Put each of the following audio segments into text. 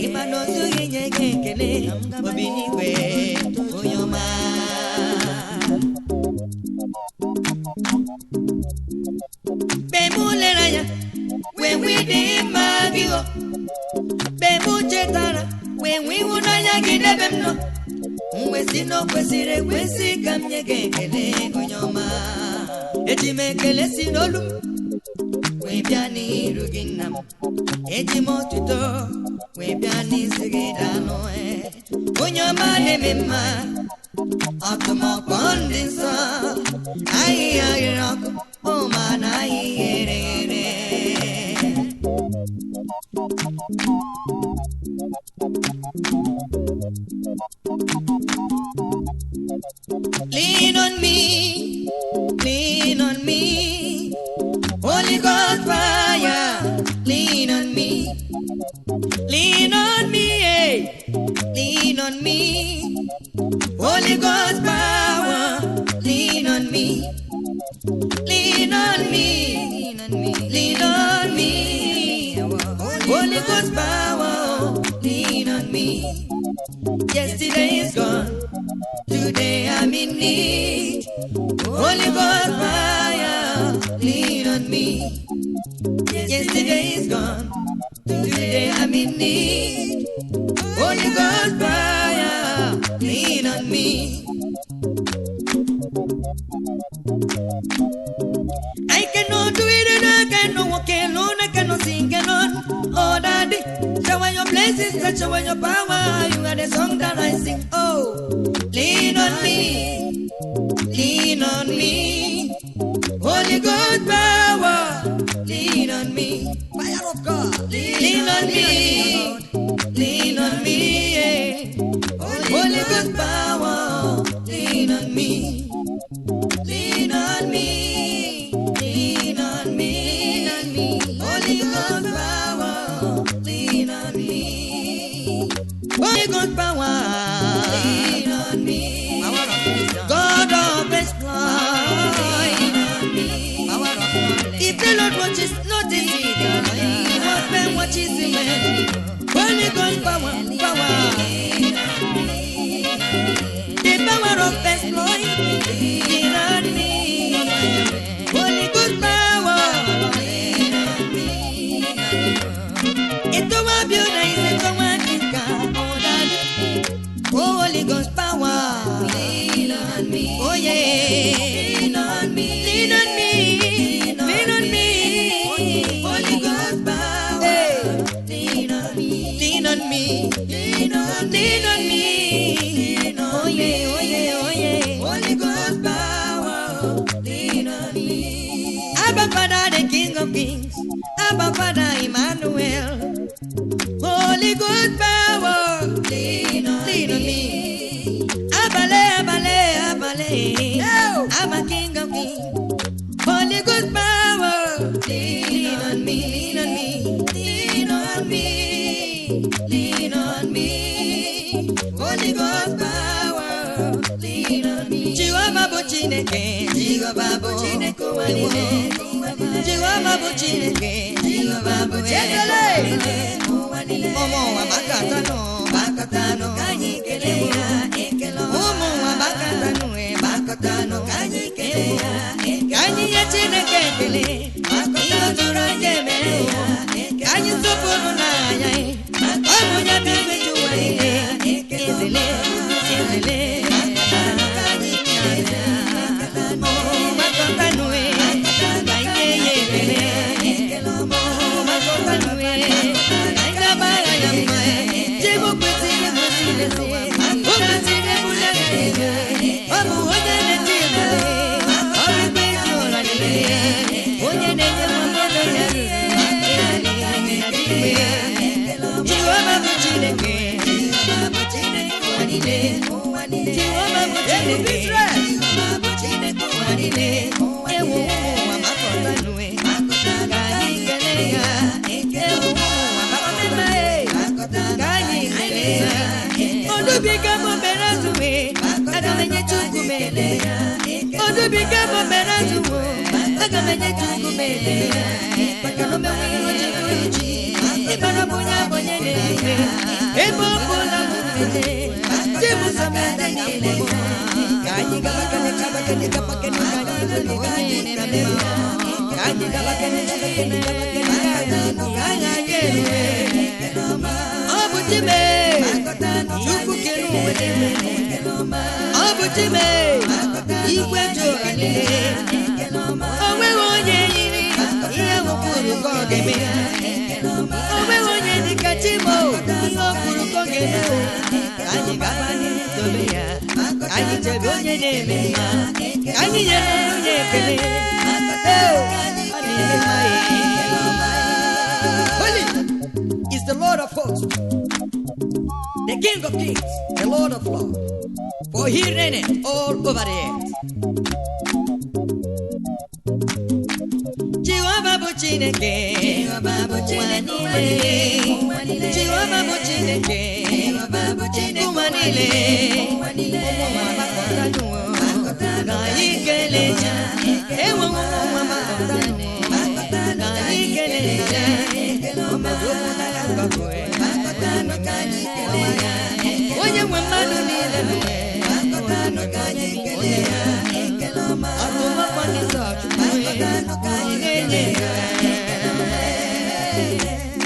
Ịma na ozughị nye gị ekele obi n'igwe onye ọma. Mgbe mụ lere anya wee nwee ịdị mma gị o, mgbe mụ chetara wee nwee ịhụnanya gị n'ebe m nọ, m wee sị na o kwesịrị ekwesị ka m nye gị ekele onye ọma. Eji m ekele si n'olu m wee bịa n'iru gị nna m, eji m otuto wee bịa n'isi gị daalụ onye ọma na-eme mma. Ọtụmọkpọ ndị nsọ ahịhịa ghere ọkụ ụma na ahịhịa ere ere. Lean on me, lean on me, Holy Ghost fire, lean on me, lean on me, hey, lean on me, Holy Ghost power, lean on me, lean on me, lean on me, lean on me, Holy Ghost power, lean on me. Yesterday is gone, today I'm in need. Holy Ghost fire, lean on me. Yesterday is gone, today I'm in need. Holy Ghost fire, lean on me. I cannot do it and I cannot walk alone, I cannot sing alone. Oh daddy, shower your blessings, shower your power. You are the song that I sing. Oh, lean on me, lean on me, Holy Ghost power, lean on me, Fire of God, lean on me, lean on me, yeah. Holy Ghost power, lean on me, lean on me, lean on me, lean on me, Holy Ghost power, lean on me, Holy Ghost power, lean on me, God of His lean on me. If the Lord watches, not the seed, what man watches the man? Holy Ghost power, power, the power of exploit, lean on me. Holy Ghost power, lean on me. Ito wa biona ise to wa tika odade. Holy Ghost power, lean on me. Oh yeah, lean on me, lean on me, lean on me. Holy Ghost power, lean on me, lean on me, lean on, lean on me. Oh yeah, oh yeah, oh yeah. Holy Ghost power, lean on me. Abba Father, the King of Kings, Abba Father, Emmanuel. Holy Ghost power, lean on me. Abale, abale, abale. I'm a King of Kings. Holy Ghost power, lean on me, lean on me, lean on me, lean on me. Holy Ghost power, lean on me. Jehovah bụ Chineke, Jehovah bụ Chineke ụwa niile. Jehovah bụ Chineke, Jehovah bụ Chineke ụwa niile. Ụmụ ụwa gbakọtanụ, gbakọtanụ ka anyị kelee ya ekele ọma. Ụmụ ụwa gbakọtanụ, gbakọtanụ ka anyị kelee ya ekele. Ka anyị nye Chineke ekele, ihe ọ tụrụ anyị emere ya. Ka anyị sọpụrụ n'anya ya. Ọ bụ ya bụ igwe ji ụwa niile. Ezele, ezele. Gbakọtanụ, ka anyị nye ya ekele. Gbakọtanụ, ka anyị gabara ya mma. Chukwu kwesịrị ekwesị ezi. O kwesịrị ebuli elu. Ọ bụ onye na-eti ebule. Ọ bụ ikpe ezi ụra niile. Onye na-enye m mmadụ ya ruru. Jehova bụ Chineke. Jehova bụ Chineke ụwa niile. Jehova bụ Chineke. Jehova bụ Chineke ụwa niile. Ewu ụwa gbakọtanụ, ka anyị kelee ya. Ewu ụwa gbakọtanụ, ka anyị kelee ya. Odubiga m mere azụwe, aga m enye Chukwu m ele. Odubiga m mere azụwo, aga m enye Chukwu m ele. Maka na o menwe ihe o ji bụrụ chi, ịbara bụ onye abụnye na-eluigwe. niile mma. Ka anyị gaba kene gaba kene gaba kene ka anyị lụrụ onye na-eme mma. Ka anyị gaba kene gaba kene gaba kene ka anyị lụrụ ka anyị ga-erue. Ọ bụ Chime, Chukwu kere ụwa niile. Ọ bụ Chime, igwe ji ụwa niile. O nweghị onye yiri ihe o kwuru ka ọ ga-eme. O nweghị onye dị ka Chimo, ihe o kwuru ka ọ ga-eme o. Ka anyị gaba n'ihu tobe ya, ka anyị chebe onye na-eme mma, ka anyị nyere onye ekele. Ee, ọ na-eme mma ya. Holy is the Lord of hosts, the King of kings, the Lord of lords, for he reigneth all over the earth. Jehova bụ Chineke, Jehova bụ Chineke ụwa niile. Jehova bụ Chineke, Jehova bụ Chineke ụwa niile. ụwa niile. Ụmụ ụwa gbakọtanụ, ka anyị kelee ya. Ewo ụmụ ụwa gbakọtanụ, ka anyị kelee ya. Obodo ukwu na mgbagwo, onye nwe mmadụ niile nwe. Ọtụmọkpọ ndị nsọ Chukwu, anyị na-enye ya.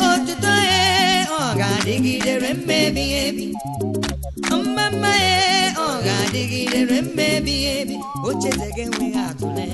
Otuto e, ọ ga-adịgidere mmebi ebi. Mma mma e, ọ ga-adịgidere mmebi ebi. Ocheeze gị enweghị atụle.